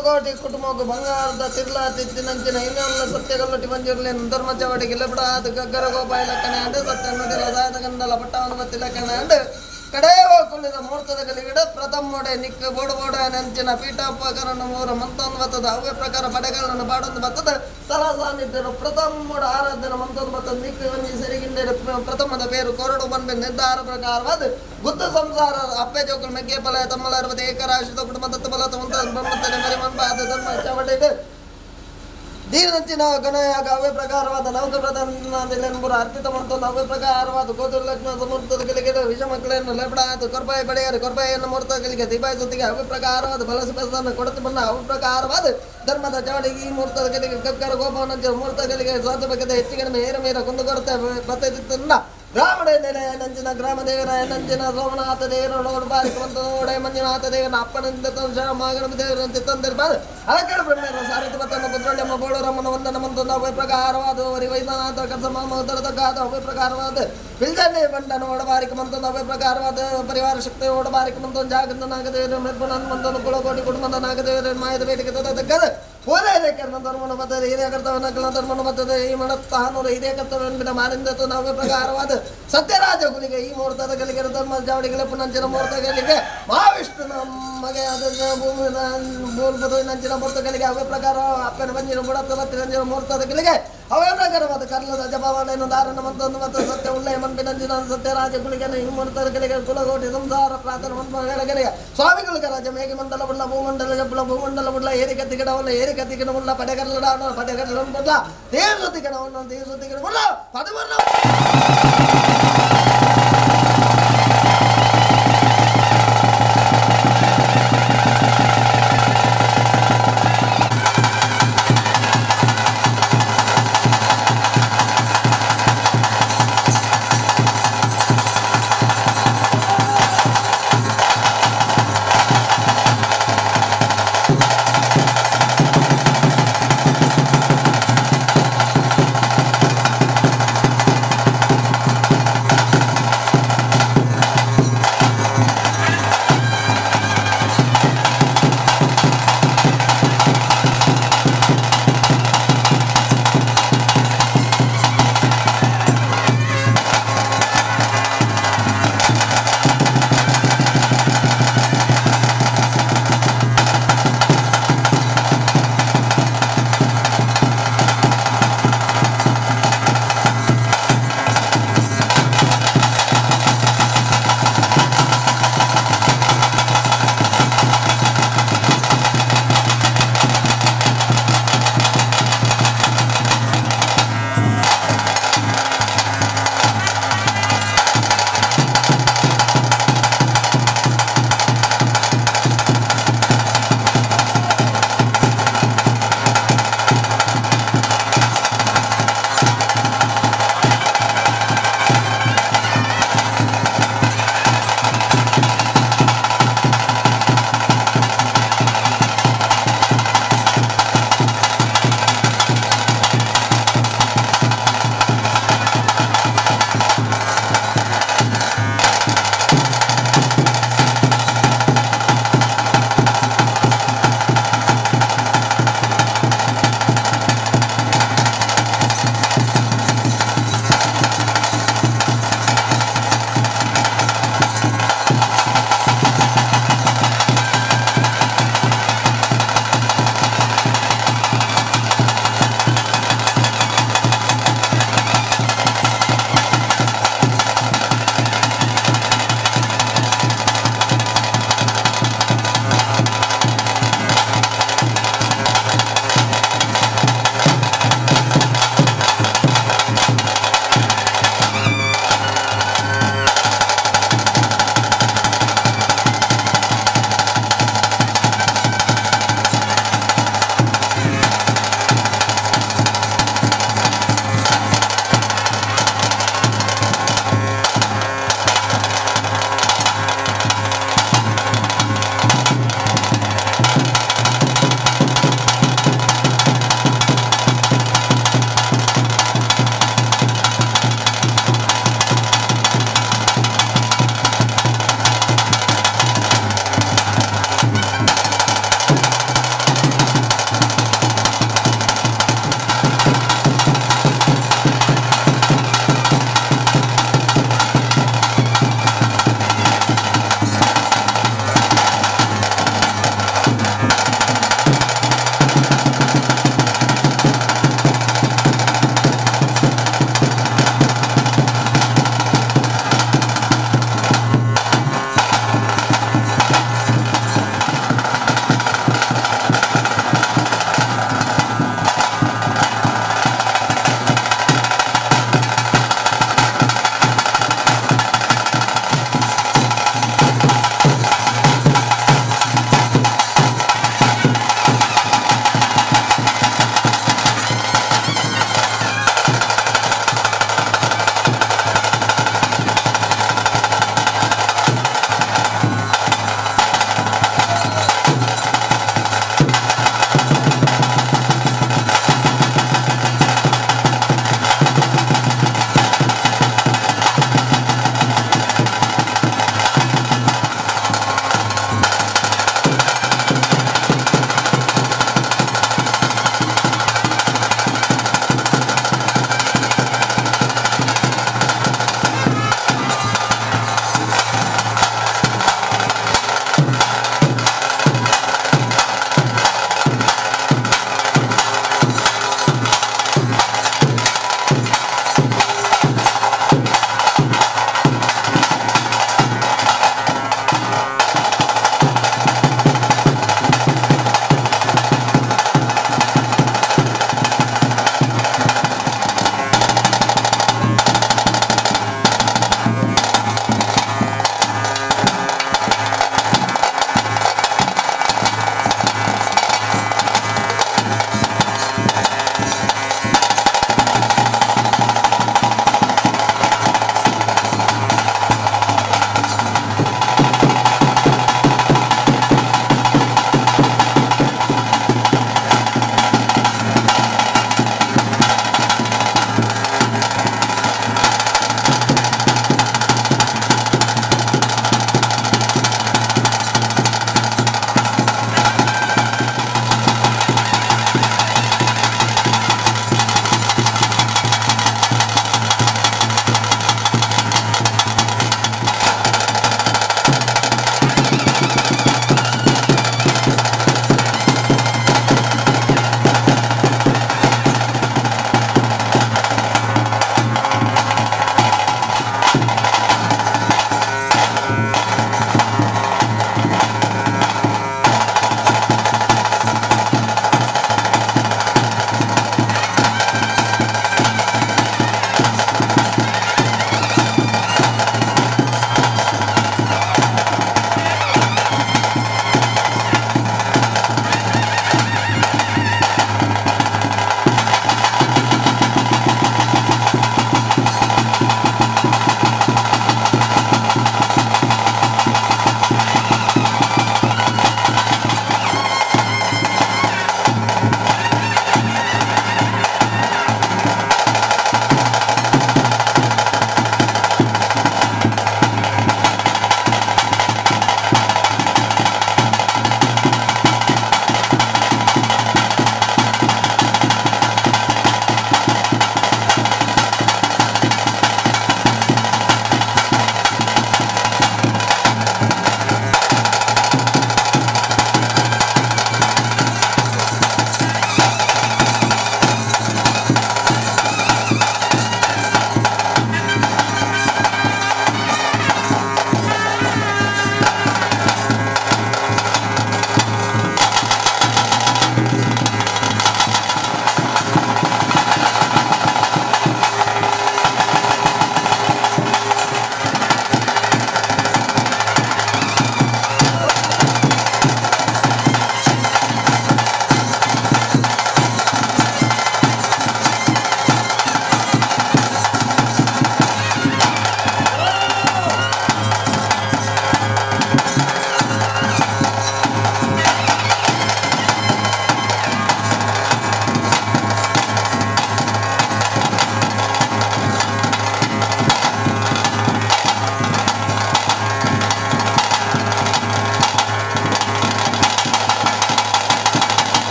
ಕುಲಕೋಟಿ ಕುಟುಂಬಕ್ಕೆ ಬಂಗಾರದ ತಿರ್ಲಾತಿತ್ತಿನಂಚಿನ ಇನ್ನೊಂದು ಸತ್ಯಗಲ್ಲಟಿ ಮಂಜೂರ್ಲೇನು ಧರ್ಮಚವಟಿಗೆ ಲೆಬಡಾದ ಗಗ್ಗರ ಗೋಪಾಯ ಲಕ್ಕಣೆ ಅಂಡು ಸತ್ಯ ನುಡಿಲ ದಾಯದ ಗಂಧಲ ಪಟ್ಟವನ ಬತ್ತಿ ಲಕ್ಕಣೆ ಅಂಡು ಕಡೆಯವ ಕುಳ್ಳಿದ ಮುಹೂರ್ತದ ಗಲಿಗಿಡ ಪ್ರಥಮೊಡೆ ನಿಕ್ಕ ಬೋಡು ಬೋಡ ನಂಚಿನ ಪೀಠೋಪಕರಣ ಮೂರ ಮಂತೊಂದು ಬತ್ತದ ಅವೇ ಪ್ರಕಾರ ಪಡೆಗಳನ್ನು ಬಾಡೊಂದು ಬತ್ತದ ಸ್ಥಳ ಸಾನ್ನಿಧ್ಯರು ಪ್ರಥಮೊಡ ಆರಾಧನೆ ಮಂತೊಂದು ಬತ್ತದ ನಿಕ್ಕ ಒಂಜಿ ಸೆರಿಗಿಂಡೆ ಪ್ರಥಮದ ಪೇರು ಕೊರಡು ಬಂದ ನಿರ್ಧಾರ ಪ್ರಕಾರವಾದ ಗುತ್ತ ಸಂಸಾರ ಅಪ್ಪೆ ಜೋಕುಲ್ ಮೆಗ್ಗೆ ಫಲ ತಮ್ಮಲ ಅರವತ್ತು ಏಕರಾಶಿತ ಕುಟುಂಬ ದತ್ತ ಬಲ ತಮ್ಮಂತ ಬ್ರಹ್ಮತನೆ ಮರಿಮನ್ಪಾದ ಧರ್ಮ ಚವಟಿಡು ದೀನಂಚಿನ ಗಣಯಾಗ ಅವೇ ಪ್ರಕಾರವಾದ ನವಕ ಪ್ರಧಾನ ಅರ್ಪಿತ ಮಂತೊಂದು ಅವೇ ಪ್ರಕಾರವಾದ ಗೋಧುರ ಲಕ್ಷ್ಮಣ ಸಮೂರ್ತದ ಗಳಿಗೆ ವಿಷ ಮಕ್ಕಳನ್ನು ಲೆಬಡಾದ ಕೊರ್ಪಾಯಿ ಪಡೆಯರು ಕೊರ್ಪಾಯಿಯನ್ನು ಮೂರ್ತ ಗಳಿಗೆ ದೀಪಾಯಿಸುತ್ತಿಗೆ ಅವೇ ಪ್ರಕಾರವಾದ ಬಲಸ ಕೊಡತು ಬಂದ ಅವೇ ಪ್ರಕಾರವಾದ ಧರ್ಮದ ಚವಡಿಗೆ ಈ ಮೂರ್ತದ ಗಳಿಗೆ ಕಕ್ಕರ ಗೋಪವನಂಚಿನ ಮೂರ್ತ ಗಳಿಗೆ ಸ್ವಾತ ಬಗ್ಗದ ಹೆಚ್ಚು ಕಡಿಮೆ ಏರು ಮೇರ ಕುಂದುಕೊರತೆ ಬತ್ತೈತಿತ್ತನ್ನ ಗ್ರಾಮದ ನಂಚಿನ ಗ್ರಾಮ ದೇವರ ನಂಚಿನ ಸೋಮನಾಥ ದೇವರ ನೋಡು ಬಾರಿಕ ನೋಡೆ ಮಂಜುನಾಥ ದೇವನ ಅಪ್ಪನಿಂದ ಮಗನ ದೇವರ ಚಿತ್ತಂದಿರ್ಬಾರ್ದು ಅಲಕಡ ಬ್ರಹ್ಮೇರ ಸಾರಥಿ ಬತ್ತನ ಪುತ್ರಳ್ಯಮ್ಮ ಬೋಳರಮ್ಮನ ವಂದನ ಮಂತನ ಅವೇ ಪ್ರಕಾರವಾದ ವರಿ ವೈದ್ಯನಾಥ ಕರ್ಸಮ ಉತ್ತರದ ಅವೇ ಪ್ರಕಾರವಾದ ಬಿಲ್ಜನ್ನೆ ಬಂಡನ ಓಡಬಾರಿಕ ಮಂತನ ಅವೇ ಪ್ರಕಾರವಾದ ಪರಿವಾರ ಶಕ್ತಿ ಓಡಬಾರಿಕ ಮಂತನ ಜಾಗೃತ ನಾಗದೇವರ ಮೆರ್ಪಣನ್ ಮಂತನ ಕುಲಕೋಟಿ ಕುಟುಂಬದ ನಾಗದೇವರ ಮಾಯದ ಬೇಟಿಗೆ ತದಕ್ಕದ ಪೂರೈಕರ್ಣ ಧರ್ಮನ ಬರ್ತದೆ ಹಿರಿಯ ಕರ್ತವ್ಯ ನಕಲ ಧರ್ಮನ ಬರ್ತದೆ ಈ ಮಣತ್ತಾನೂರು ಹಿರಿಯ ಕರ್ತವ್ಯ ಬಿಡ ಮಾರಿಂದ ಅವೇ ಪ್ರಕಾರವಾದ ಸತ್ಯರಾಜ ಗುಲಿಗೆ ಈ ಮುಹೂರ್ತದ ಗಲಿಗೆ ಧರ್ಮ ಜಾವಡಿಗಳ ಪುನಂಚಿನ ಮುಹೂರ್ತಗಳಿಗೆ ಮಹಾವಿಷ್ಣುನ ಮಗೆಯಾದ ಭೂಮಿ ನಂಚಿನ ಮುಹೂರ್ತಗಳಿಗೆ ಅವೇ ಪ್ರಕಾರ ಅಪ್ಪನ ಬಂಜಿನ ಬುಡತ್ತ ಬತ್ತಿನಂಚಿನ ಮುಹೂರ್ತದ ಗಳಿಗೆ ಅವೇ ಪ್ರಕಾರವಾದ ಕರ್ಲದ ಜಪವಾಣೆಯನ್ನು ದಾರಣ ಮಂತೊಂದು ಮತ್ತು ಸತ್ಯ ಉಳ್ಳೆ ಮನ್ಪಿನಂಚಿನ ಸತ್ಯರಾಜ ಗುಳಿಗೆ ಈ ಮುಹೂರ್ತದ ಗಳಿಗೆ ಕುಲಕೋಟಿ ಸಂಸಾರ ಪ್ರಾರ್ಥನೆ ಮಂತ್ಮಗಳಿಗೆ ಸ್ವಾಮಿಗಳಿಗೆ ರಾಜ ಮೇಘ ಮಂಡಲ ಬುಳ್ಳ ಭೂಮಂಡಲ ಜಬ್ಬುಳ ಭೂಮಂಡಲ ಬುಳ್ಳ ಏರಿಕೆ ತಿಗಡವಲ್ಲ ಏರಿಕೆ ತಿಗಡವುಳ್ಳ ಪಡೆಗರಲ ಪಡೆಗರಲ ಬುಳ್ಳ ದೇವಸುತಿ ಗಣವನ್ನು ದೇವಸುತಿ ಗಣವುಳ್ಳ ಪದವರ್ಣ.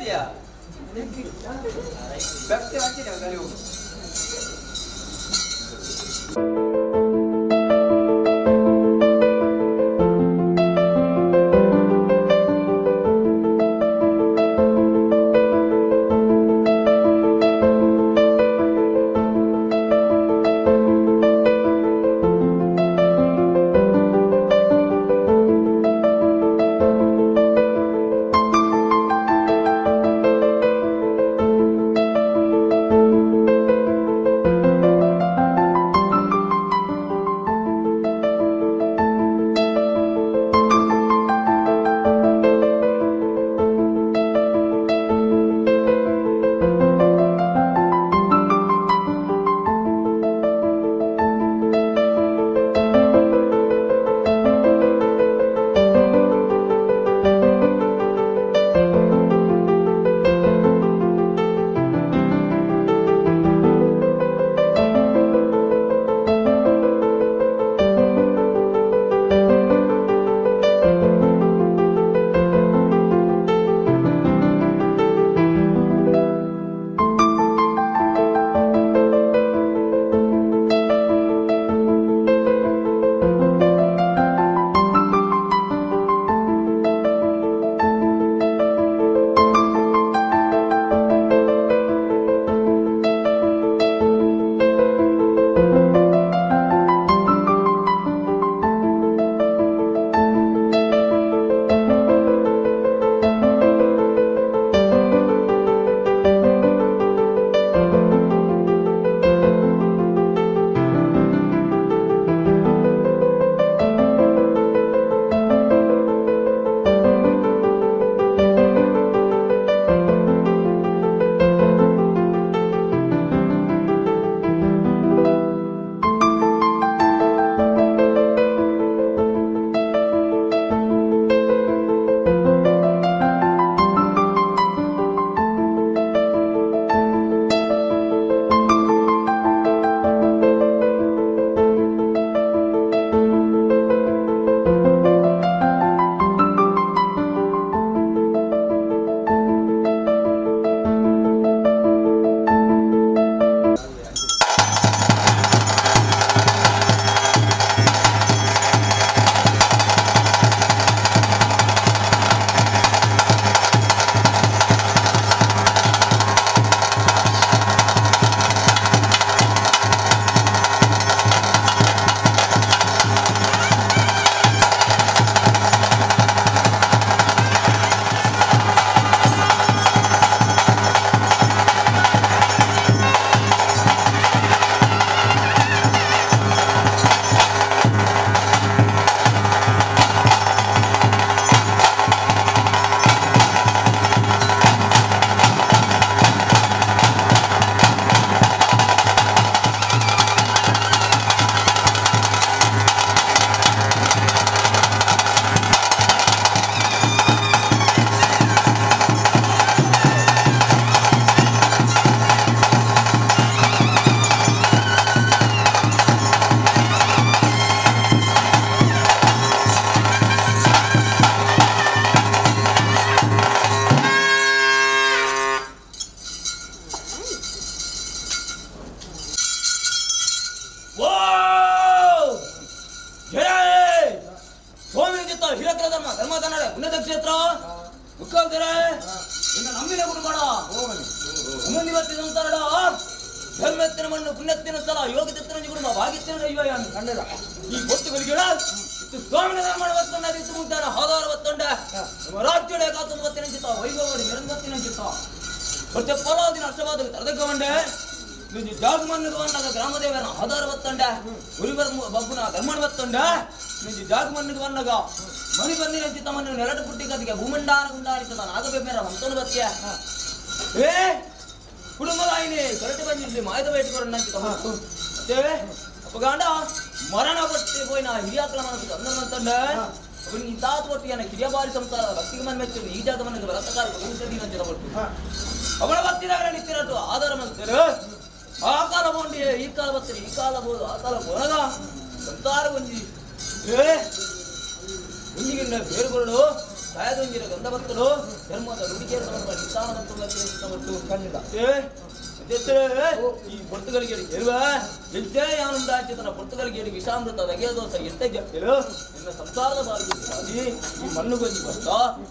ಪೆಪ್ಸಿಯಾ ಪೆಪ್ಸಿ ಹಂಚಿನ ಕಲಿವು ಕ್ಷೇತ್ರ ಮುಕ್ಕಾಲ್ದರೆ ನಂಬಿನ ಕುಟುಂಬ ಸಂಸಾರಡ ಧರ್ಮತ್ತಿನ ಮಣ್ಣು ಪುಣ್ಯತ್ತಿನ ಸ್ಥಳ ಯೋಗದತ್ತಿನ ಕುಟುಂಬ ಭಾಗ್ಯತ್ತಿನ ದೈವ ಈ ಗೊತ್ತುಗಳಿಗೆ ಸ್ವಾಮಿನ ಧರ್ಮ ಒತ್ತೊಂಡ ಇತ್ತು ಮುಂತಾನ ಹಾದಾರ ಒತ್ತೊಂಡ ನಮ್ಮ ರಾಜ್ಯಡೆ ಕಾತೊಂದು ಒತ್ತಿನ ಚಿತ್ತ ವೈಭವ ಮೆರಂಗೊತ್ತಿನ ಚಿತ್ತ ಮತ್ತೆ ಫಲಾದಿನ ಅಷ್ಟವಾದ ತರದಕ್ಕವಂಡೆ ಜಾಗಮನ್ನುಗವನ್ನಾಗ ಗ್ರಾಮದೇವನ ಆಧಾರ ಒತ್ತಂಡ ಉರಿಬರ್ ಬಬ್ಬುನ ಧರ್ಮಣ ಒತ್ತಂಡ ನಿಜ ಜಾಗಮನ್ನುಗವನ್ನಾಗ ಮನಿ ಬಂದಿನ ಚಿತ್ತಮನ್ನು ನೆರಡು ಪುಟ್ಟಿ ಕದಿಗೆ ಭೂಮಂಡಾರ ಗುಂಡಾರಿತದ ನಾಗಬೇಮೇರ వంతను ಬತ್ತಿಯ ಏ ಕುಟುಂಬದಾಯಿನಿ ಕರಟೆ ಬಂದಿರ್ಲಿ ಮಾಯದ ಬಯಟುಕೊರಣ್ಣ ಮತ್ತೆ ಅಪ್ಪಗಾಂಡ ಮರಣ ಪಟ್ಟೆ ಪೋಯಿನ ಹಿರಿಯಾಕ್ಲ ಮನಸ್ಸು ಅಂದಂತಂಡ ಅವನಿಗೆ ತಾತ ಕೊಟ್ಟಿಯಾನ ಕಿರಿಯಬಾರಿ ಸಂಸಾರದ ಭಕ್ತಿಗೆ ಮನ ಮೆಚ್ಚು ಈ ಜಾಗ ಮನಗೆ ಬಲತ್ಕಾರ ಕೊಟ್ಟು ಅವಳ ಭಕ್ತಿದಾಗ ನಿಂತಿರಟ್ಟು ಆಧಾರ ಮಂತಾರೆ ಆ ಕಾಲ ಬೋಂಡಿ ಈ ಕಾಲ ಬರ್ತೀರಿ ಈ ಕಾಲ ಬೋದು ಆ ಕಾಲ ಬೋನಗ ಸಂಸಾರ ಒಂಜಿ ಏ ಒಂಜಿಗಿನ್ನ ಬೇರುಗಳು ಸಾಯದೊಂಜಿರ ಗಂಧಭಕ್ತರು ಧರ್ಮದ ನುಡಿಗೆ ನಿಧಾನದಂತ ಖಂಡಿತ ಈ ಪೊರ್ತುಗಲ್ಗೆ ಇರುವ ವಿಜಯಾನಂದಾಚಿತನ ಪೊರ್ತುಗಲ್ಗೆ ವಿಷಾಮೃತ ದೋಷ ಎತ್ತ ಜಪ್ಪೆಲು ಎನ್ನ ಸಂಸಾರದ ಬಾಲ್ಗೆ ಈ ಮಣ್ಣುಗೊಂಜಿ ಕಷ್ಟ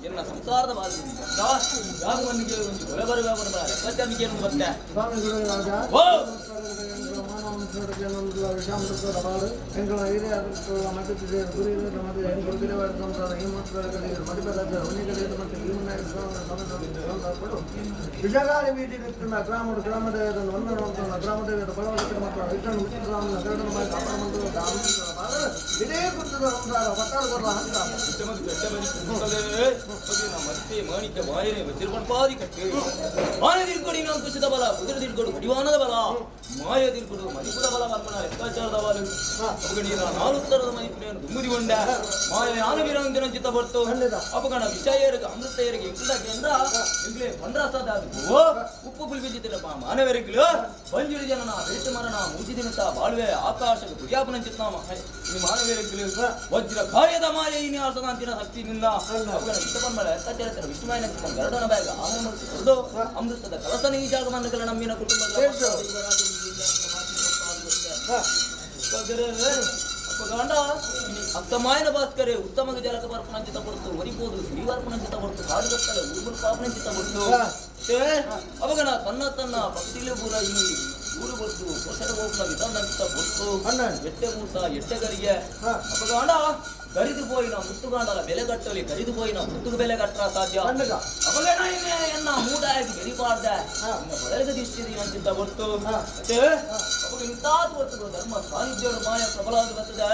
ಎನ್ನ ಸಂಸಾರದ ಬಾಲ್ಗೆ ಕಷ್ಟ ಯಾಗ ಮಣ್ಣಿಗೆ ಒಂದು ಕೊಲೆ ಬರುವ ಲೆಕ್ಕಾಚಾರಕ್ಕೆ ಏನು ಬರ್ತೆ ಓ ವಿಷಗಾಳಿ ಬೀದಿ ಗ್ರಾಮಡು ಗ್ರಾಮದೇವದ ವಂದನ ಗ್ರಾಮದೇವದ ಬಲವಂತ ಮತ್ತು ವಿಷ್ಣು ಇದೇ ಗುರ್ತದ ಸಂಸಾರ ಪಟ್ಟಾರ ಕೊಡಲ ಅಂತ ಮತ್ತೆ ಮಾಣಿಕ್ಯ ಮಾಯನೆ ವಜ್ರಪಣಪಾದಿ ಕಟ್ಟಿ ಆನೆ ತಿರ್ಕೊಡಿ ನಾವು ಕುಸಿದ ಬಲ ಕುದುರೆ ತಿರ್ಕೊಡು ಕಡಿವಾನದ ಬಲ ಮಾಯ ತಿರ್ಕೊಡು ಮಣಿಪುರ ಬಲ ಬರ್ಪಣ ಲೆಕ್ಕಾಚಾರದ ಬಾಲು ಅಪಗಣೀರ ನಾಲುತ್ತರದ ಮಣಿಪುರೇನು ದುಮ್ಮುದಿ ಉಂಡ ಮಾಯ ಯಾನ ವೀರಂದಿನ ಚಿತ್ತ ಬರ್ತು ಅಪಗಣ ವಿಷಯರಿಗೆ ಅಮೃತಯರಿಗೆ ಇಂಕುಲ ಕೇಂದ್ರ ಇಂಗ್ಲೇ ಪಂದ್ರಾಸದ ಉಪ್ಪು ಪುಲ್ಬಿಜಿತ್ತಿರಪ್ಪ ಮಾನವರಿಗಳು ಬಂಜಿರು ಜನನ ಬೆಳಿತು ಮರಣ ಮೂಜಿ ದಿನತ ಬಾಳುವೆ ಆಕಾಶದ ಗುರಿಯಾಪನ ಚಿತ್ತ ಮಾನವರಿಗಳು ವಜ್ರ ಕಾರ್ಯದ ಮಾಯ ಇನ್ಯಾಸದಾಂತಿನ ಶಕ್ತಿ ನಿನ್ನ ಅಪಗಣ ವಿಷಪನ್ಮಳ ಲೆಕ್ಕಾಚಾರ ವಿಷ್ಣುಮಾಯನ ಚಿತ್ತ ಗರುಡನ ಬ್ಯಾಗ ಆಹಾರ ಹೊರದು ಅಮೃತದ ಕಲಸನ ಈ ಜಾಗಮಾನಗಳ ನಮ್ಮಿನ ಕುಟುಂಬದ ಅತ್ತಮಾಯನ ಭಾಸ್ಕರೇ ಉತ್ತಮ ಜಲಕ ಬರ್ಪಣಂಚಿತ ಕೊಡ್ತು ಒರಿಬೋದು ಶ್ರೀವರ್ಪಣಂಚಿತ ಕೊಡ್ತು ಕಾಡುಗತ್ತಲೆ ಉರುಗುಲ್ ಪಾಪನಂಚಿತ ಕೊಡ್ತು ಅವಾಗ ನಾ ತನ್ನ ತನ್ನ ಭಕ್ತಿಲಿ ಪೂರ ಈ ಊರು ಕೊಡ್ತು ಪೋಷಕ ಹೋಗ್ನ ವಿಧಾನಂಚಿತ ಕೊಡ್ತು ಎಟ್ಟೆ ಮೂಟ ಎಟ್ಟೆಗರಿಗೆ ಅಪಗಾಂಡ ಕರಿದು ಪೋಯಿನ ಮುತ್ತುಗಾಂಡಲ ಬೆಲೆ ಕಟ್ಟಲಿ ಕರಿದು ಪೋಯಿನ ಮುತ್ತುగు ಬೆಲೆ ಕಟ್ಟರ ಸಾಧ್ಯ ಅಪಗಣ ಎನ್ನ ಮೂಟಾಗಿ ಬೆರಿಬಾರ್ದೆ ಬದಲಿಗೆ ದಿಷ್ಟಿದೆ ಅಂತಿದ್ದ ಗೊತ್ತು ಮತ್ತೆ ಅವಾಗ ಇಂತಾದ ಗೊತ್ತು ಧರ್ಮ ಸಾನ್ನಿಧ್ಯದ ಮಾಯ ಪ್ರಬಲವಾಗಿ ಬರ್ತದೆ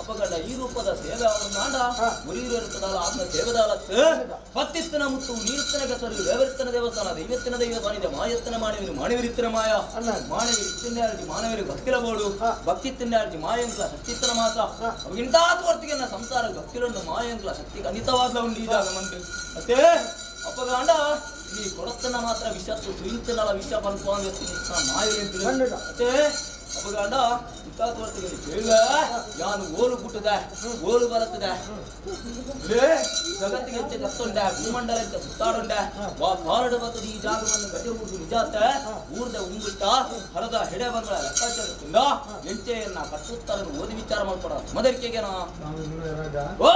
ಅಪಗಂಡ ಈ ರೂಪದ ಸೇವೆ ಅವರ ನಾಂಡ ಮುರಿಯಿರುತ್ತದಲ್ಲ ಆತ್ಮ ಸೇವೆದಾಲತ್ತು ಪತ್ತಿತ್ತನ ಮುತ್ತು ನೀರುತ್ತನ ಕೆಸರು ದೇವರಿತ್ತನ ದೇವಸ್ಥಾನ ದೈವತ್ತಿನ ದೈವ ಸಾನ್ನಿಧ್ಯ ಮಾಯತ್ತನ ಮಾನವಿನ ಮಾನವಿರಿತ್ತನ ಮಾಯ ಮಾನವಿರಿತ್ತಿನ ಮಾನವರಿಗೆ ಭಕ್ತಿರಬೋಡು ಭಕ್ತಿತ್ತಿನ ಮಾಯಂಕ್ಲ ಶಕ್ತಿತ್ತನ ಮಾತ್ರ ಅವಾಗಿಂತಾದ ಹೊರ್ತಿಗೆ ಸಂಸಾರ ಭಕ್ತಿಲೊಂದು ಮಾಯಂಕ್ಲ ಶಕ್ತಿ ಖಂಡಿತವಾದ ಉಂಡು ಈ ಜಾಗ ಮಂಡು ಮತ್ತೆ ಅಪ್ಪಗಾಂಡ ಈ ಕೊಡತ್ತನ ಮಾತ್ರ ವಿಷತ್ತು ಸುಯಿಂತನಲ ವಿಷ ಪನ್ಪ ಮಾಯ ಮತ್ತೆ ಅಪ್ಪಗಾಂಡ ಇಂತಾದ ಹೊರ್ತಿಗೆ ಕೇಳುವ ಯಾನು ಓಲು ಪುಟ್ಟದ ಓಲು ಬರುತ್ತದೆ ಜಗತ್ತಿಗೆ ಹೆಚ್ಚು ಕತ್ತೊಂಡೆ ಭೂಮಂಡಲ ಹೆಚ್ಚ ಸುತ್ತಾಡೊಂಡೆ ವಾ ಕಾರಡು ಬರ್ತದೆ ಈ ಜಾಗವನ್ನು ಗಜ ಊರ್ದು ನಿಜಾತ ಊರ್ದ ಉಂಗುಟ್ಟ ಹರದ ಹೆಡೆ ಬಂದ ಲೆಕ್ಕಾಚಾರ ತುಂಡ ಎಂಚೆಯನ್ನ ಕಟ್ಟುತ್ತರನ್ನು ಓದಿ ವಿಚಾರ ಮಾಡ್ಕೊಡ ಮದರಿಕೆಗೆ ನಾ ಓ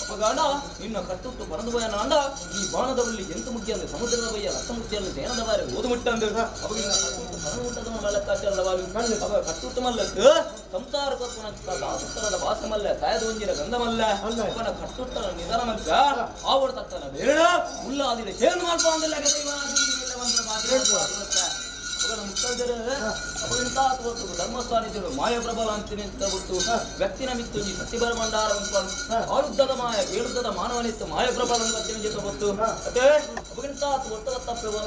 ಅಪಗಾಂಡ ನಿನ್ನ ಕಟ್ಟುಟ್ಟು ಪರದು ಬಯನ ಅಂಡ ಈ ಬಾಣದವಲ್ಲಿ ಎಂತ ಮುಖ್ಯ ಅಂದ್ರೆ ಸಮುದ್ರದ ಬಯ್ಯ ರಕ್ತ ಮುಖ್ಯ ಅಂದ್ರೆ ಸೇನದ ಬಾರಿ ಓದು ಮುಟ್ಟಂದು ಅವಾಗ ಕಟ್ಟುಟ್ಟು ಪರದು ಮುಟ್ಟದ ಲೆಕ್ಕಾಚಾರದ ಬಾವಿ ಅವಾಗ ಕಟ್ಟುಟ್ಟು ಮಲ್ಲಕ್ಕೆ ಸಂಸಾರ ಕರ್ಪುನ ವಾಸ ಮಲ್ಲ ಸಾಯದ ಒಂಜಿನ ಗಂಧ ಮಲ್ಲ ಅವನ ಕಟ್ಟುಟ್ಟನ ನಿಧಾನ ಮಲ್ಕ ಆವಡ ತಕ್ಕನ ಬೇಡ ಉಲ್ಲಾದಿಲ್ಲ ಏನು ಮಾಡ್ಪ ಅಂದಿಲ್ಲ ಧರ್ಮಸ್ಥಾನಿಗಳು ಮಾಯ ಪ್ರಬಲ ಅಂತೀನಿ ಅಂತ ಗೊತ್ತು ವ್ಯಕ್ತಿನ ಮಿತ್ತು ಸತ್ಯಬರ ಭಂಡಾರ ಆರುದ್ದದ ಮಾಯ ಏಳುದ್ದದ ಮಾನವನಿತ್ತು ಮಾಯ ಪ್ರಬಲ ಅಂತ ಜೊತೆ ಗೊತ್ತು ಮತ್ತೆ ಅವಾಗಿಂತ ಒತ್ತಗತ್ತ ಪ್ರಬಲ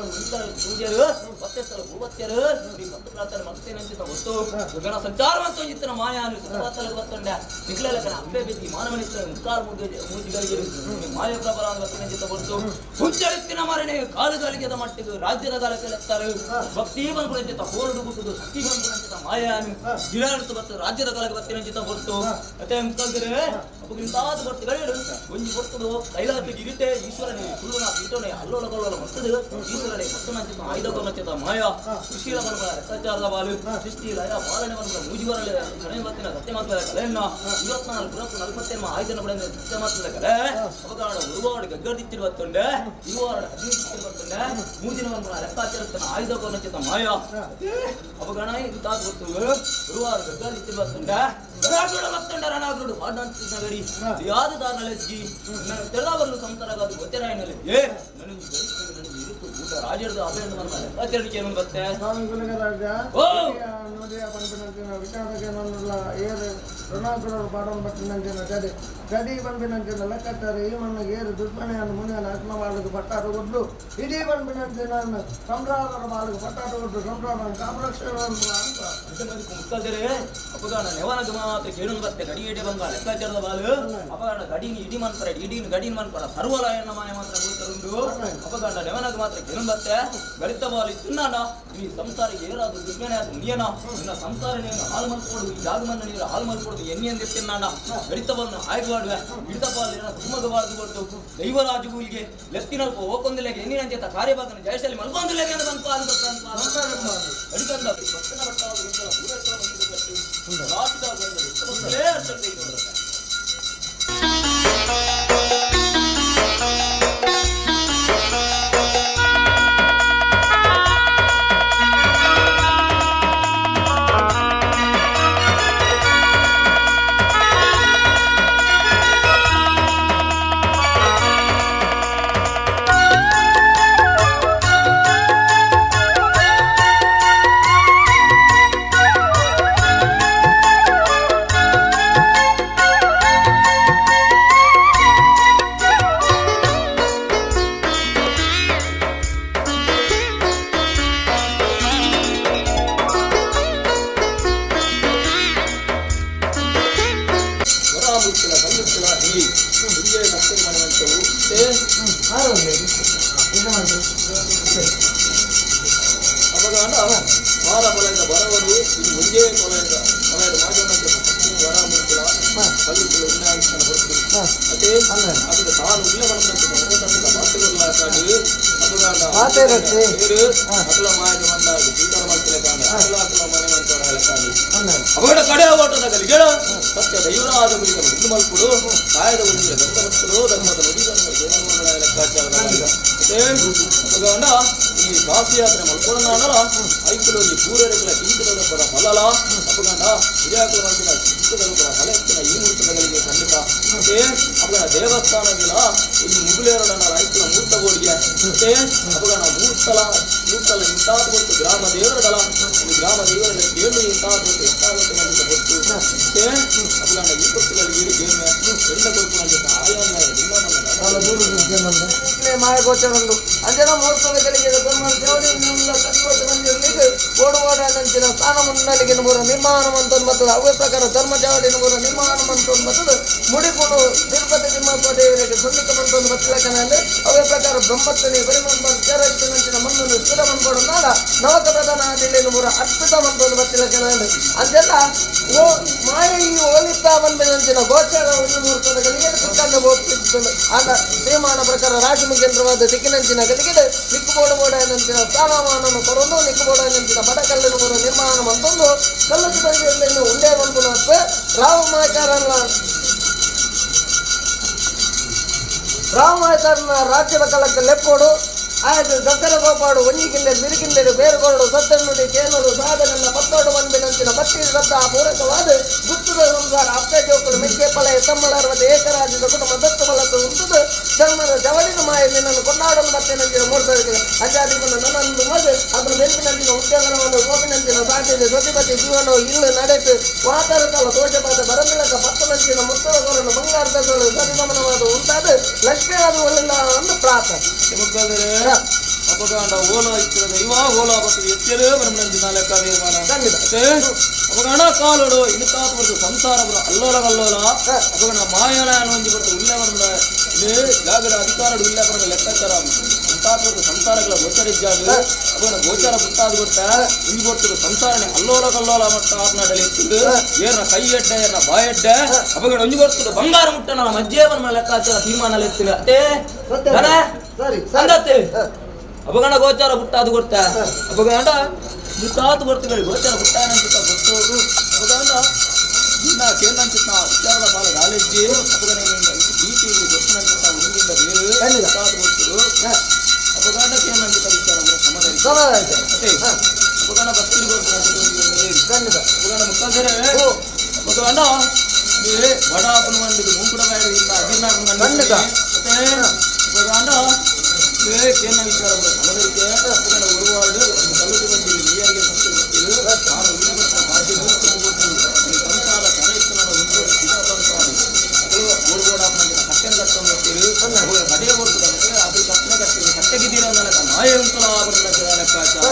ಪೂಜೆರು ಒತ್ತೆಸಲು ಭೂವತ್ಯರು ಈ ಭಕ್ತ ಪ್ರಾರ್ಥನೆ ಮತ್ತೇನಂತ ಗೊತ್ತು ಗಣ ಸಂಚಾರ ಅಂತ ಇತ್ತಿನ ಮಾಯ ಸತ್ವಾತಲ ಗೊತ್ತೊಂಡೆ ನಿಗ್ಲಕನ ಅಪ್ಪೆ ಬಿದ್ದಿ ಮಾನವನಿತ್ತ ಮುಕ್ಕಾರ ಮೂಜಿಗಳಿಗೆ ಮಾಯ ಪ್ರಬಲ ಅಂತ ಜೊತೆ ಗೊತ್ತು ಹುಂಚಳಿತ್ತಿನ ಮರಣೆ ಕಾಲುಗಳಿಗೆ ಮಟ್ಟಿಗೆ ರಾಜ್ಯದ ಕಾಲಕ್ಕೆ ಲೆತ್ತಾರೆ ಭಕ್ತಿ ಬಂದ್ಬಿಡಂಚಿತ ಹೋರಡು ಗುಟ್ಟುದು ಶಕ್ತಿ ಬಂದ್ಬಿಡಂಚಿತ ಮಾಯಾನು ಗಿಡಾಡ್ತು ಬರ್ತದೆ ರಾಜ್ಯದ ಕಾಲಕ್ಕೆ ಬರ್ತೀನಂಚಿತ ಹೊರ್ತು ಮತ್ತೆ ಅಂಕಲ್ದರೆ ಅಪ್ಪಗಿಂತಾದ ಬರ್ತು ಒಂಜಿ ಬರ್ತದು ಕೈಲಾಸ ಗಿರಿಟೆ ಈಶ್ವರನೇ ಕುಲ್ಲುನ ಪೀಠನೆ ಅಲ್ಲೋಲ ಕಲ್ಲೋಲ ಬರ್ತದೆ ಈಶ್ವರನೇ ಭಕ್ತನಂಚಿತ ಆಯುಧಕೊನಚಿತ ಮಾಯ ಸುಶೀಲ ಬಂದ್ಬಿಡ ಲೆಕ್ಕಾಚಾರದ ಬಾಲು ಸೃಷ್ಟಿ ಲಯ ಪಾಲನೆ ಬಂದ್ಬಿಡ ಮೂಜಿ ಬರಲೆ ಕಣೆ ಬತ್ತಿನ ಸತ್ಯ ಮಾತ್ರ ಕಲೆಯನ್ನ 24 ಪುರಪ್ಪು 47 ಆಯುಧನ ಬಿಡ ಸತ್ಯ ಮಾತ್ರದ ಕಲೆ ಅಪಗಾಡ ಉರುವಾಡು ಗಗ್ಗರ್ದಿತ್ತಿರು ಬತ್ತೊಂಡೆ ಇರುವಾಡು ಹದಿನೈದು ಬತ್ತೊಂಡೆ ಮೂಜಿನ ಬಂದ್ಬಿಡ ಲೆಕ್ಕಾಚಾರತನ ಆಯುಧಕೊನಚಿತ ಮಾಯ ಅಪಗಣ ಇಂತಾದ ಗೊತ್ತು ಗುರುವಾರ ಗಗ್ಗರ್ದಿತ್ತಿರು ಬತ್ತೊಂಡೆ ರಣಾಗ್ರುಡು ಬತ್ತೊಂಡೆ ರಣಾಗ್ರುಡು ಪಾಂಡಂತಿದ್ದ ಗಡಿ ಯಾವುದು ದಾರಲೆಜ್ಜಿ ನನ್ನ ತೆರವರ್ಲು ಸಂಸಾರಗಾದು ಗೊತ್ತಿರಾಯನಲ್ಲಿ ಏ ನನಗೆ ನನಗೆ ಇರುತ್ತು ಊಟ ರಾಜರದು ಅಭಯಂದು ಬಂದ ಲೆಕ್ಕಾಚಾರಕ್ಕೆ ಏನು ಬತ್ತೆ ಸ್ವಾಮಿ ಗುರುಗರಾಜ ಓ ವಿಚಾರಕ್ಕೆ ಋಣಾಸುರರು ಪಾಡೊಂದು ಬತ್ತಿನಂಚಿನ ಚಡಿ ಚಡಿ ಬಂಪಿನಂಚಿನ ಲೆಕ್ಕಾಚಾರ ಈ ಮಣ್ಣು ಏರು ದುಶ್ಮನೆಯನ್ನು ಮುನಿಯನ್ನು ಆತ್ಮ ಬಾಳಿಗೆ ಪಟ್ಟಾಟ ಕೊಟ್ಟು ಇಡೀ ಬಂಪಿನಂಚಿನ ಸಂಸಾರರ ಬಾಳಿಗೆ ಪಟ್ಟಾಟ ಕೊಟ್ಟು ಸಂಸಾರ ಕಾಮರಕ್ಷಣ ಅಂತ ಮುಕ್ಕಲ್ದರೆ ಅಪಗಾಣ ನೆವನಗ ಮಾತ್ರ ಕೇಳುನ್ ಬತ್ತೆ ಗಡಿ ಎಡೆ ಬಂಗ ಲೆಕ್ಕಾಚಾರದ ಬಾಲು ಅಪಗಾಣ ಗಡಿನಿ ಇಡಿ ಮನ್ಪರ ಇಡೀನ ಗಡಿನ ಮನ್ಪರ ಸರ್ವಲಾಯನ ಮಾಯ ಮಾತ್ರ ಗೋಚರುಂಡು ಅಪಗಾಣ ನೆವನಗ ಮಾತ್ರ ಕೇಳುನ್ ಬತ್ತೆ ಗಡಿತ ಬಾಲು ಇತ್ತಿನಾನ ಈ ಸಂಸಾರ ಏರಾದು ದುಶ್ಮನೆ ಆದ ಮುನಿಯನ ನಿನ್ನ ಸಂಸಾರ ನೀನು ಹಾಲು ಮಲ್ಕೊಡು ಈ ಜಾಗಮನ್ನ ನೀರು ಹಾಲು ಮಲ್ಕೊಡು ಎಣ್ಣೆ ಅಂದಿರ್ತಿನಾನ ಗಡಿತ ಬಾಲನ್ನು ಆಯ್ದು ಮಾಡುವೆ ಹಿಡಿತ ಬಾಲು ಏನ ಕುಮ್ಮಗ ಬಾಳ್ದು ಕೊಟ್ಟು ದೈವರಾಜುಗಳಿಗೆ ಲೆತ್ತಿನಲ್ಪ ಹೋಗೊಂದಿಲ್ಲ ಎಣ್ಣಿನಂತೆ ಕಾರ್ಯಭಾಗನ ಜಯಶಾಲಿ ಮಲ್ಕೊಂದಿಲ್ಲ ಅಂತ ಅನ್ಪ ಅಂತ ಅಡಿಕಂದ ಭಕ್ತನ ಬಟ್ಟಾದ ಅವಳ ಕಡೆ ಓಟದ ಸತ್ಯ ದೈವರಾದ ಗುರಿಗ ಮುಂದು ಮಲ್ಪುಡು ಕಾಯದ ಗುರಿಗೆ ಗಂಧ ಮಕ್ಕಳು ಧರ್ಮದ ನುಡಿಗಳನ್ನು ದೇವರುಗಳ ಲೆಕ್ಕಾಚಾರದ ಅಪಗಾಂಡ ಈ ಕಾಶಿಯಾತ್ರೆ ಮಲ್ಕೊಡನಾಡಲ ಐಕುಲು ಈ ಪೂರರೆಗಳ ಕಿಂಚಿದ ಪರ ಫಲಲ ಅಪಗಾಂಡ ಹಿರಿಯಾಕುಲ ಮಲ್ಪಿನ ಕಿಂಚಿದ ಪರ ಫಲ ಎತ್ತಿನ ಈ ಮೂರ್ತಗಳಿಗೆ ಖಂಡಿತ ಮತ್ತೆ ಅಪಗಾಣ ದೇವಸ್ಥಾನಗಳ ಈ ಮುಗುಲೇರಡನ ಐಕುಲ ಮೂರ್ತ ಬೋಡಿಗೆ ಮತ್ತೆ ಅಪಗಾಣ ಮೂರ್ತಲ ಮೂರ್ತಲ ಇಂತಾದ ಗೊತ್ತು ಗ್ರಾಮ ದೇವರಡಲ ಈ ಗ್ರಾಮ ದೇವರ ಕೇಳು ಇಂತಾದ ಗೊತ್ತು ಎಷ್ಟಾಗುತ್ತೆ ಅಂತ ಗೊತ್ತು ಮತ್ತೆ ಅಪಗಾಣ ಈ ಗೊತ್ತುಗಳಿಗೆ ಏರು ಗೇಮೆ ಎಂಡ ಕೊಡ್ಕೊಂಡು ಆಯಾನ ಮಾಯ ಗೋಚರಂದು ಅಂಜನ ಮುಹೂರ್ತದ ಗಳಿಗೆ ಓಡುವಾಡಂಚಿನ ಸ್ಥಾನ ಮುನ್ನಲಿಗೆ ನೂರ ನಿರ್ಮಾಣ ಮಂತೊಂಬತ್ತದ ಅವೇ ಪ್ರಕಾರ ಧರ್ಮ ಜಾವಡಿ ನೂರ ನಿರ್ಮಾಣ ಮಂತೊಂಬತ್ತದ ಮುಡಿಕೊಂಡು ತಿರುಪತಿ ತಿಮ್ಮಪ್ಪ ದೇವರಿಗೆ ಸುನ್ನಿಕ ಮಂತೊಂದು ಬತ್ತಿಲಕನಂದ್ರೆ ಅವೇ ಪ್ರಕಾರ ಬ್ರಹ್ಮತ್ತನಿ ಪರಿಮಂಬ ಚರಚಿನಂಚಿನ ಮಣ್ಣನ್ನು ಸ್ಥಿರ ಮನ್ಕೊಡು ನಾಡ ನವಕ ಪ್ರಧಾನ ಆದಿಲ್ಲಿ ನೂರ ಅರ್ಪಿತ ಮಂತೊಂದು ಬತ್ತಿಲಕನಂದ್ರೆ ಅಂದೆಲ್ಲ ಓ ಮಾಯ ಈ ಓಲಿತ್ತ ಬಂದಿನಂಚಿನ ಗೋಚರ ಒಂದು ಮುಹೂರ್ತದ ಗಳಿಗೆ ತಿಕ್ಕಂಡು ಹೋಗ್ತಿತ್ತು ಆಗ ತೀರ್ಮಾನ ಪ್ರಕಾರ ರಾಶಿ ಮುಖೇಂದ್ರವಾದ ದಿಕ್ಕಿನಂಚಿನ ಗಳಿಗೆ ನಿಕ್ಕುಬೋಡು ಬೋಡನಂಚಿನ ಸ್ಥಾನಮಾನವನ್ನು ಕೊರೊಂದು ನಿಕ್ಕುಬೋಡನಂಚಿನ ಬಡಕಲ್ಲಿನ ಮೂರ ನಿರ್ಮಾಣ ಮಂತೊಂದು ಕಲ್ಲುಜಿ ಬಂದಿಯನ್ನು ಉಂಡೆ ಬಂದು ರಾಮಮಾಚಾರನ ರಾಮಮಾಚಾರನ ರಾಜ್ಯದ ಕಲಕ್ಕೆ ಲೆಪ್ಪೋಡು ಆಯ್ತು ದಕ್ಕರ ಗೋಪಾಡು ಒಂಜಿಗಿಂದೆ ಬಿರುಗಿಂದೆ ಬೇರುಗೋಡು ಸತ್ತನ್ನುಡಿ ಕೇನೂರು ಸಾಧನನ್ನ ಪತ್ತೋಡು ಬಂದಿನಂಚಿನ ಬತ್ತಿ ರಥ ಪೂರಕವಾದ ಗುತ್ತದ ಸಂಸಾರ ಅಪ್ಪ ಜೋಕುಲು ಮೆಕ್ಕೆ ಪಲ ತಮ್ಮಲಾರ್ವದ ಏಕರಾಜ್ಯದ ಕುಟುಂಬ ದತ್ತು ಬಲತ್ತು ಉಂಟುದು ಚರ್ಮದ ಜವಳಿನ ಮಾಯ ನಿನ್ನನ್ನು ಕೊಂಡಾಡಲು ಮತ್ತೆ ನಂಚಿನ ಮೂರ್ತರಿಗೆ ಅಜಾದಿಗುಣ ನನ್ನೊಂದು ಮಗು ಅದರ ಬೆಂಪಿನಂಚಿನ ಉದ್ಯೋಗವನ್ನು ಗೋಪಿನಂಚಿನ ಸಾಧ್ಯತೆ ಸತಿಪತಿ ಜೀವನ ಇಲ್ಲು ನಡೆತು ವಾತಾರತಲ ದೋಷಪಾದ ಬರಮಿಳಕ ಪತ್ತು ನಂಚಿನ ಮುತ್ತದ ಕೊರನು ಬಂಗಾರದ ಸರಿಗಮನವಾದ ಉಂಟಾದ ಲಕ್ಷ್ಮೀ ಅದು ಒಳ್ಳೆಲ್ಲ ಒಂದು ಪ್ರಾರ್ಥನೆ. ಅಪಗಾಂಡ ಓಲ ಇತ್ತಿರ ದೈವ ಓಲ ಬರ್ತದೆ ಎತ್ತೆರೇ ಬ್ರಹ್ಮನಂಜಿನ ಲೆಕ್ಕ ತೀರ್ಮಾನ. ಖಂಡಿತ. ಅಪಗಾಣ ಕಾಲೋಡು ಇನ್ನು ತಾತು ಸಂಸಾರ ಬರ ಅಲ್ಲೋಲ ಕಲ್ಲೋಲ ಅಪಗಣ ಮಾಯನ ಒಂಜಿ ಬರ್ತು ಉಲ್ಲೆ ಬರಂದ ಇಲ್ಲಿ ಜಾಗಡ ಅಧಿಕಾರ ಉಲ್ಲೆ ಬರಂದ ಲೆಕ್ಕಾಚಾರ ಅಂತಾತು ಸಂಸಾರಗಳ ಗೋಚರ ಇದ್ದಾಡು ಅಪಗಣ ಗೋಚರ ಪುಟ್ಟಾದ ಕೊಟ್ಟ ಇಂಜಿ ಕೊಡ್ತದೆ ಸಂಸಾರನೆ ಅಲ್ಲೋಲ ಕಲ್ಲೋಲ ಮಟ್ಟ ಆತ್ನಾಡಲಿ ಎತ್ತಿದ್ದು ಏರ್ನ ಕೈ ಎಡ್ಡೆ ಏರ್ನ ಬಾಯೆಡ್ಡೆ ಅಪಗಣ ಒಂಜಿ ಕೊಡ್ತದೆ ಬಂಗಾರ ಮುಟ್ಟನ ಮಧ್ಯೆ ಬನ್ನ ಲೆಕ್ಕಾಚಾರ ತೀರ್ಮಾನ ಎತ್ತಿನ ಅತ್ತೆ ಸರಿ ಸಂಗತ್ತೆ ಅಪಗಣ ಗೋಚಾರ ಪುಟ್ಟಾದು ಕೊಡ್ತ ಅಪಗಣ ತಾತು ಬರ್ತುಗಳು ಗೋಚಾರ ಪುಟ್ಟಾನಂಚಿತ್ತ ಗೊತ್ತು ಅಪಗಣ ನಿನ್ನ ಕೇಂದ್ರಂಚಿತ್ತ ವಿಚಾರದ ಬಾಲ ದಾಲೆಜ್ಜಿ ಅಪಗಣ ಬೀಟಿ ಗೊತ್ತಿನಂಚಿತ್ತ ಉಂಗಿಂದ ಬೇರು ತಾತು ಗೊತ್ತು ಅಪಗಣ ಕೇಂದ್ರಂಚಿತ್ತ ವಿಚಾರ ಸಮಾಧಾನ ಸಮಾಧಾನ. ಅತ್ತೆ ಅಪಗಣ ಭಕ್ತಿಗೆ ಖಂಡಿತ. ಅಪಗಣ ಮುಖಾಂತರ ಅಪಗಣ ಬಡಾಪನ ಮಂಡಿದು ಮೂಕುಡ ಬಾಯಿಯಿಂದ ಅಜೀರ್ಣ ಖಂಡಿತ. ಮತ್ತೆ ಅಪಗಣ ಕೇನ ವಿಚಾರ ಸಮದಕ್ಕೆ ಅಪಗಣ ಉರುವಾಡು ಒಂದು ಕಲ್ಲುಟಿ ಬಂದಿದೆ ನೀರಿಗೆ ಸಂಸ್ಕೃತಿ ಗೊತ್ತಿರು ನಾನು ಉಳ್ಳೆ ಬರ್ತಾ ಭಾಷೆ ಸಂಸಾರ ಕರೆಯಿತ್ತು ನಾನು ಕಟ್ಟೆಗಿದ್ದೀರ ಮಾಯ ಉಂಟಲ ಲೆಕ್ಕಾಚಾರ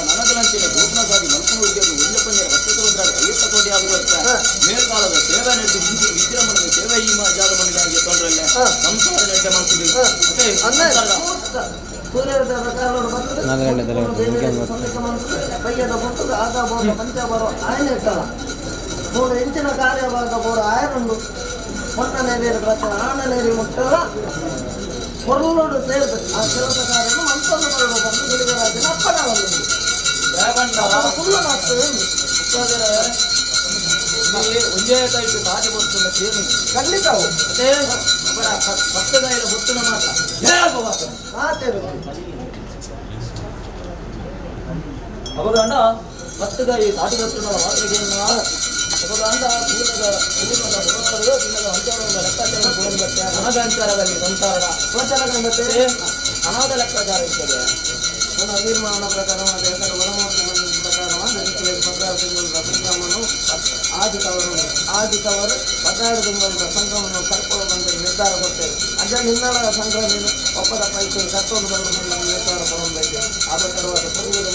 ನನಗಲಂಚಿನ ಗೋಪುನ ಸಾದಿ ಮಲ್ಪನ ಉದ್ಯೋಗ ಒಂಜ ಪಂಜರ ವರ್ಷದ ಐವತ್ತ ಕೋಟಿ ಆದ ಬರ್ತ ಮೇಲ್ಕಾಲದ ಸೇವೆ ನೆಟ್ಟು ವಿಜೃಂಭಣದ ಸೇವೆ ಈ ಜಾಗ ಮನೆಗೆ ತೊಂದರೆ ಸಂಸಾರ ನೆಡ್ಡೆ ಮಾಡ್ತಿದ್ದೀವಿ ಮೂರು ಇಂಚಿನ ಕಾರ್ಯಭಾಗ ಬೋರ ಆಯರುಂಡು ಮೊಟ್ಟ ನೇರಿ ಪ್ರಚನ ಆಣ ನೇರಿ ಮುಟ್ಟಲ್ಲ ಹೊರಲೋಡು ಸೇರಿದ ಆ ಕೆಲಸ ಕಾರ್ಯನು ಮನ್ಸನ್ನು ಬರಡು ಬಂದು ಗುಳಿಗರಾಜನ ಅಪ್ಪನ ಬಂದು ಫುಲ್ಲು ಆಗ್ತದೆ. ಒಂದೇ ಟೈಪ್ ತಾಟಿ ಬರ್ತುಂಡ ಕೇನು ಖಂಡಿತ ಅವು ಮತ್ತೆ ಅವರ ಪತ್ತಗಾಯಿರ ಹೊತ್ತುನ ಮಾತ್ರ ಮಾತೇರು ಅವಾಗ ಪತ್ತಗಾಯಿ ತಾಟಿ ಬರ್ತುಂಡ ಮಾತ್ರ ಕೇನ ಅವಾಗ ಪೂರ್ಣದ ಪೂರ್ಣದ ಹೊರನಾಡು ದಿನದ ಅಂಚಾರದ ಲೆಕ್ಕಾಚಾರ ಬರುತ್ತೆ ಅನಾದ ಅಂಚಾರದಲ್ಲಿ ಸಂಸಾರದ ಗೋಚರ ಮತ್ತೆ ಅನಾದ ಲೆಕ್ಕಾಚಾರ ಇರ್ತದೆ. ನನ್ನ ತೀರ್ಮಾನ ಪ್ರಕಾರ ಪ್ರಕಾರ ತಿಂಗಳ ಸಂಕ್ರಮನು ಆದಿ ತವರು ಆದಿ ತವರು 12 ತಿಂಗಳ ಸಂಕ್ರಮಣ ಕರ್ಕೊಂಡು ಬಂದ ನಿರ್ಧಾರ ಕೊಡ್ತೇವೆ. ಅಜ್ಜ ನಿನ್ನಳ ಸಂಕ್ರಮಣ ಒಪ್ಪದ ಪೈಸೆ ಕರ್ಕೊಂಡು ಬಂದು ನಿರ್ಧಾರ ಕೊಡಬೇಕು. ಆದ ತರುವಾತ ಪೂರ್ವದ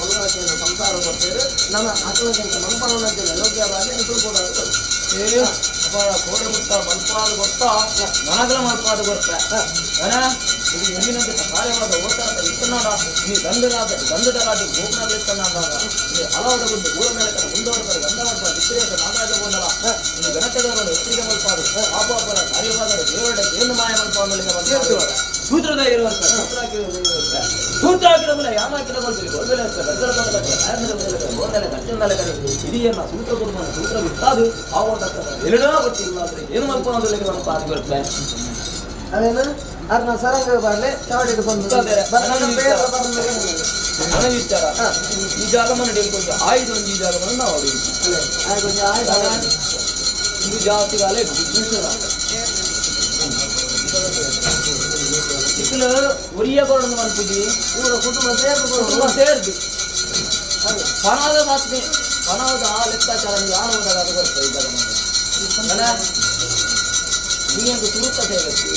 ಬಲವಾಕೆಯನ್ನು ಸಂಸಾರ ಕೊಡ್ತೇವೆ. ನಮ್ಮ ಅಕಲಂಕ ಮನ್ಪನಂತಿಲ್ಲ ಯೋಗ್ಯವಾಗಿ ಕೂಡ ಅಪಾರ ಕೋಡೆ ಮುಟ್ಟ ಮಲ್ಪಾದ ಗೊತ್ತಾ ನನಗಲ ಮಲ್ಪಾದ ಗೊತ್ತ ಇದು ಎಂದಿನಂತೆ ಕಾರ್ಯವಾದ ಓಟಾಟ ಇತ್ತನಾಡ ನೀ ದಂಡರಾದ ದಂಡರಾಡಿ ಗೋಪುರಗಳಿತ್ತನಾಡ ನೀ ಹಲವಾದ ಬಂದು ಊರ ಮೇಲೆ ಮುಂದುವರೆದ ಗಂಧವರ್ಪ ವಿಕ್ರಿಯಕ ನಾಗರಾಜ ಬೋನಲ ನೀ ಗಣತೆಗಾರನು ಎತ್ತಿಗೆ ಮಲ್ಪಾದು ಪಾಪಾಪರ ಕಾರ್ಯವಾದ ದೇವರ ಏನು ಮಾಯ ಮಲ್ಪಾದಲ್ಲಿಗೆ ಸೂತ್ರದ ಇರುವಂತ ಸೂತ್ರ ಹಾಕಿರೋ ಯಾಮಾಕಿರೋ ಇದೆಯನ್ನ ಸೂತ್ರ ಕೊಡುವ ಸೂತ್ರ ಬಿಟ್ಟಾದು ಆ ಎರಡೋ ಗೊತ್ತಿಲ್ಲ ಅಂದ್ರೆ ಏನು ಮಲ್ಪಾದಲ್ಲಿಗೆ ಮಲ್ಪಾದು ಬರ್ತದೆ. ಅದೇನು ಅದನ್ನ ಸರಂಗ ಬರಲಿ ಚಾವಡಿಗೆ ಬಂದು ವಿಚಾರ ಈ ಜಾಗ ಮನೆ ಕೊಂಚ ಆಯ್ದು ಒಂದು ಈ ಜಾಗ ಮನೆ ನಾವು ಇದು ಜಾಸ್ತಿ ಕಾಲ ಇಕ್ಕಲು ಒರಿಯ ಕೊರಡು ಮನ್ಪುಜಿ ಊರ ಕುಟುಂಬ ಸೇರ್ದು ಕುಟುಂಬ ಸೇರ್ದು ಪಣದ ಮಾತ್ನೆ ಪಣದ ಆ ಲೆಕ್ಕಾಚಾರ ಯಾರು ಹೋದಾಗ ಅದು ಬರ್ತದೆ ಈ ಜಾಗ ಮನೆ ನೀನು ಸುರುತ್ತ ಸೇರತ್ತಿ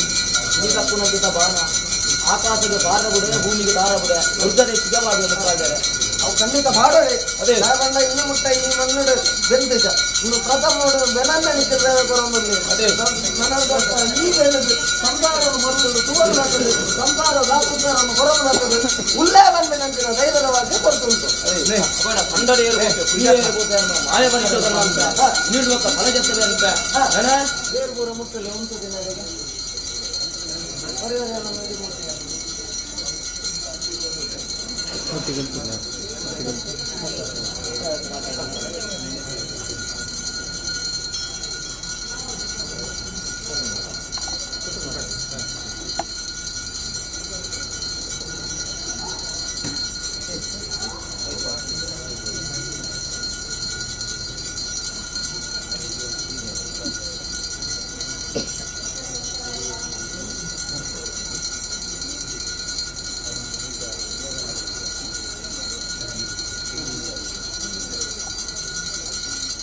ನೀ ತಪ್ಪುನಂತಿದ್ದ ಬಾಣ ಆಕಾಶದ ಬಾರ ಬಿಡೆ ಭೂಮಿಗೆ ದಾರ ಬಿಡೆ ದುರ್ಗದೆ ಸಿಗಬಾರದು ಮುಖಾಂತರ ಅವು ಖಂಡಿತ ಬಾಡವೆ. ಅದೇ. ಯಾಕಂದ್ರೆ ಇನ್ನು ಮುಟ್ಟ ಈ ಮಣ್ಣು ಬೆಂದಿದ್ದ ಇನ್ನು ಪ್ರಥಮ ನೋಡು ಬೆನನ್ನ ನಿಕ್ಕಿದ್ರೆ ಕೊರೊಂಬಲ್ಲಿ. ಅದೇ. ನನಗೆ ಈ ಬೆಳೆದು ಸಂಸಾರವನ್ನು ಬರುವುದು ಸುವರ್ಣ ಸಂಸಾರ ದಾಪುತ್ರವನ್ನು ಕೊರೊಂಬಲಾಗ್ತದೆ ಉಲ್ಲೇ ಬಂದ ನಂತರ ಧೈರ್ಯದ ವಾಕ್ಯ ಕೊಡ್ತುಂಟು. ಅದೇ ಅಪ್ಪಣ ಕಂದಡೆ ಏರ್ಬೋತೆ ಪುಣ್ಯ ಏರ್ಬೋತೆ ಅನ್ನೋ ಮಾಯ ಪರಿಶೋಧನ ಅಂತ ನೀಡುವ ಫಲಜತ್ತವೆ ಅಂತ ಏನ? ಬೇರೆ ಪೂರ ಮುಟ್ಟಲೆ ಉಂಟು ದಿನಗಳಿಗೆ ಪರಿವಾರ ಎಲ್ಲ ಮಾಡಿ ಮುಟ್ಟಿದೆ.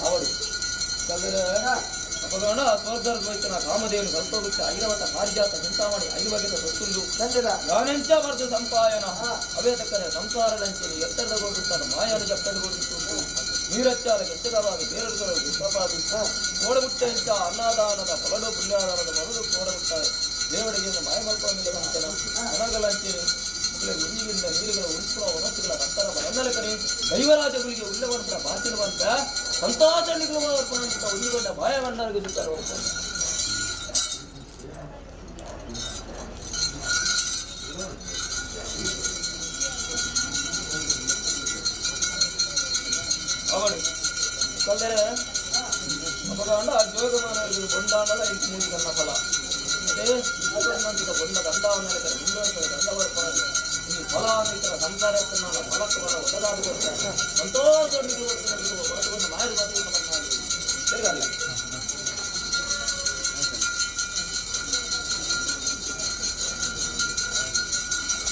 ಅವಳು ಕಲ್ದರೆ ಅಪಗಣ ಸೋದರ ಹೋಯ್ತನ ಕಾಮಧೇನು ಕಲ್ಪವೃಕ್ಷ ಐರವತ ಪಾರಿಜಾತ ಚಿಂತಾಮಣಿ ಐದು ಬಗೆದ ಸೊತ್ತುಂಡು ಖಂಡಿತ. ಯಾನೆಂಚ ಬರ್ದು ಸಂಪಾಯನ ಅವೇ ತಕ್ಕನೆ ಸಂಸಾರ ಲಂಚನಿ ಎತ್ತರದ ಕೊಡುತ್ತಾನೆ ಮಾಯನು ಜಪ್ಪೆಡು ಕೊಡುತ್ತು ನೀರಚ್ಚಾಲ ಕೆಚ್ಚಗವಾದ ಬೇರರುಗಳು ಗುಪ್ಪಪಾದು ಕೋಡಗುಟ್ಟ ಇಂಚ ಅನ್ನದಾನದ ಫಲಡು ಪುಣ್ಯಾದಾನದ ಬರಡು ಕೋಡಗುಟ್ಟ ದೇವರಿಗೆ ಮಾಯ ಮಲ್ಪೊಂದಿಲ್ಲ ಅಂತೆನ ನನಗಲಂಚೇನಿ ಉಂಜಿಗಿಂದ ನೀರುಗಳ ಉಂಪುರ ಒನಸುಗಳ ರಕ್ತರ ಬಲಂದಲ ಕರೆ ದೈವರಾಜಗಳಿಗೆ ಉಳ್ಳೆ ಬಂತ ಬಾಚಿನ ಬಂತ ಸಂತೋಷಣಿಗಳು ಅಂತ ಉಂಜಿಗೊಂಡ ಬಾಯ ಬಂಡಾರಿಗೆ ಸುತ್ತಾರೆ ಹೋಗ್ತಾರೆ. ಅವಳು ಕಲ್ದರೆ ಅಪಗಾಂಡ ಜೋಗಮಾನವರು ಬೊಂಡಾಂಡಲ ಇಂಚು ಮೂಜಿ ಕನ್ನ ಫಲ ಅದೇ ನಂತರ ಬೊಂಡ ದಂಡವನ್ನ ಮುಂದುವರೆದ ದಂಡವರ ಈ ಫಲ ಅಂದಿತರ ಸಂಸಾರ ಫಲಕ್ಕೆ ಬರ ಒದಗಾದು ಕೊಡ್ತಾರೆ ಸಂತೋಷ ಬರೆದುಕೊಂಡು ಮಾಯದ ಬಾತು ಸರಿಗಲ್ಲ.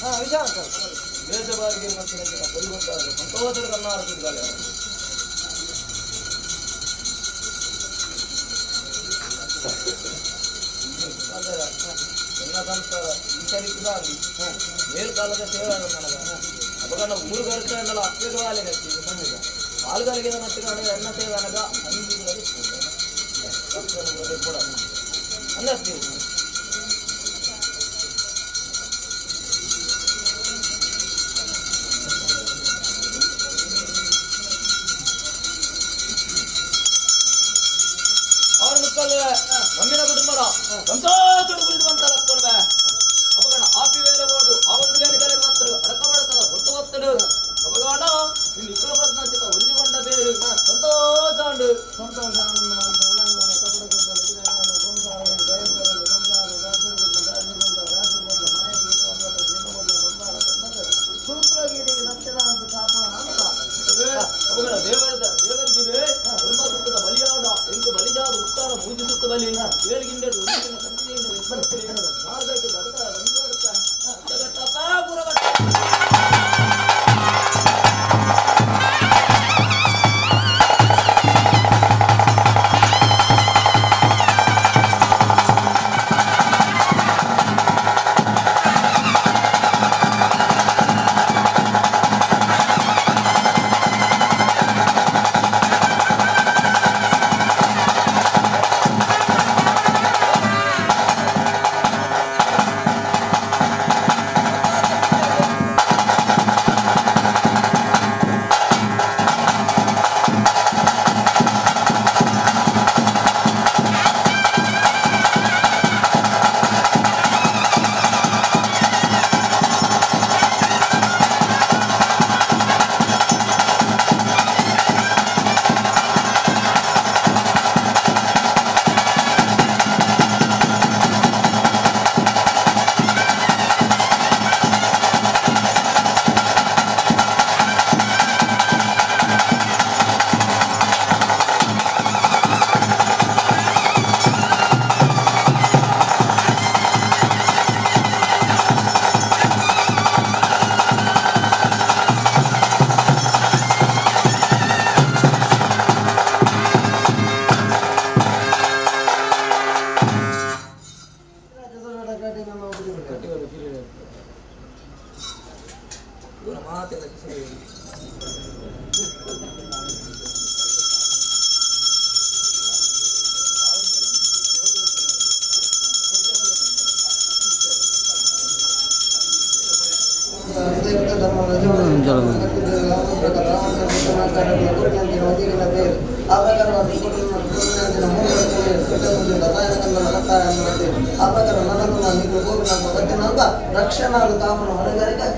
ಹಾ ವಿಶಾಲ ದೇಶ ಬಾರಿಗೆ ಮತ್ತು ಸಂತೋಷದ ಕನ್ನ ಅರ್ಪಿದ್ದಾರೆ. ಎಲ್ಲ ಸಂಸಾರ ಸರಿಸುದಾಗಿ ಮೇಲ್ಕಾಲದ ಸೇವೆ ನನಗ ಅಪಗನ ಊರು ಗರ್ಕಂಡಲ ಅಪ್ಪೆಗೆ ವಾಲೆ ನತ್ತಿ ಪಾಲ್ಗಳಿಗೆ ಮತ್ತೆ ಅಣ್ಣ ಸೇವೆ ಅನಗ ಅಂಗಿಗಳಲ್ಲಿ ಕೂಡ ಅಂದತ್ತಿ ಅವ್ರ ಮುಕ್ಕಲ್ವೆ ನಮ್ಮಿನ ಕುಟುಂಬದ ಸಂತೋಷಡು ಕುಳಿತು ಬಂತಲ್ಲ ಕೊಡ್ವೆ ಅಪಗಣ ಆಪಿ ವೇಲೆ ಬೋಡು ಆ ಒಂದು ಬೇರೆ ಬೇರೆ ಬರ್ತರು ಅಡಕ ಬಡತದ ಗೊತ್ತು ಗೊತ್ತಡು ಅಪಗಣ ಇನ್ನು ಇಕ್ಕಳು ಬರ್ತಾಂಚಿತ ಒಂಜಿ ಬೇರು ಸಂತೋಷ ಉಂಡು. ಸಂತೋಷ ಉಲ್ಲಂಘನೆ ಕಪಡ ಸೂತ್ರಗಿರಿ ದಕ್ಷಿಣ ಕಾಪುಣ ಅಂತ. ಅಪಗಣ ದೇವರದ ದೇವರಿಗೆ ಕುಟುಂಬ ಸುತ್ತದ ಬಲಿಯಾದ ಎಂಟು ಬಲಿಜಾದ ಉತ್ತಾರ ಮೂಜಿ ಸುತ್ತ ಬಲಿ ಏಳ್ಗಿಂಡೆಡು ಒಂದು ಸಂಚಿನ ನಾಲ್ಕೈದು ದಡದ ಒಂದು ವರ್ಷ ಗಟ್ಟಪ್ಪ ಪುರಗಟ್ಟ. ಇವನ ಮಾತೆಲ್ಲ ಕಿಸೆ. ರಕ್ಷಣಾ ಕಾಮನ ಹೊರಗರಿಗೆ.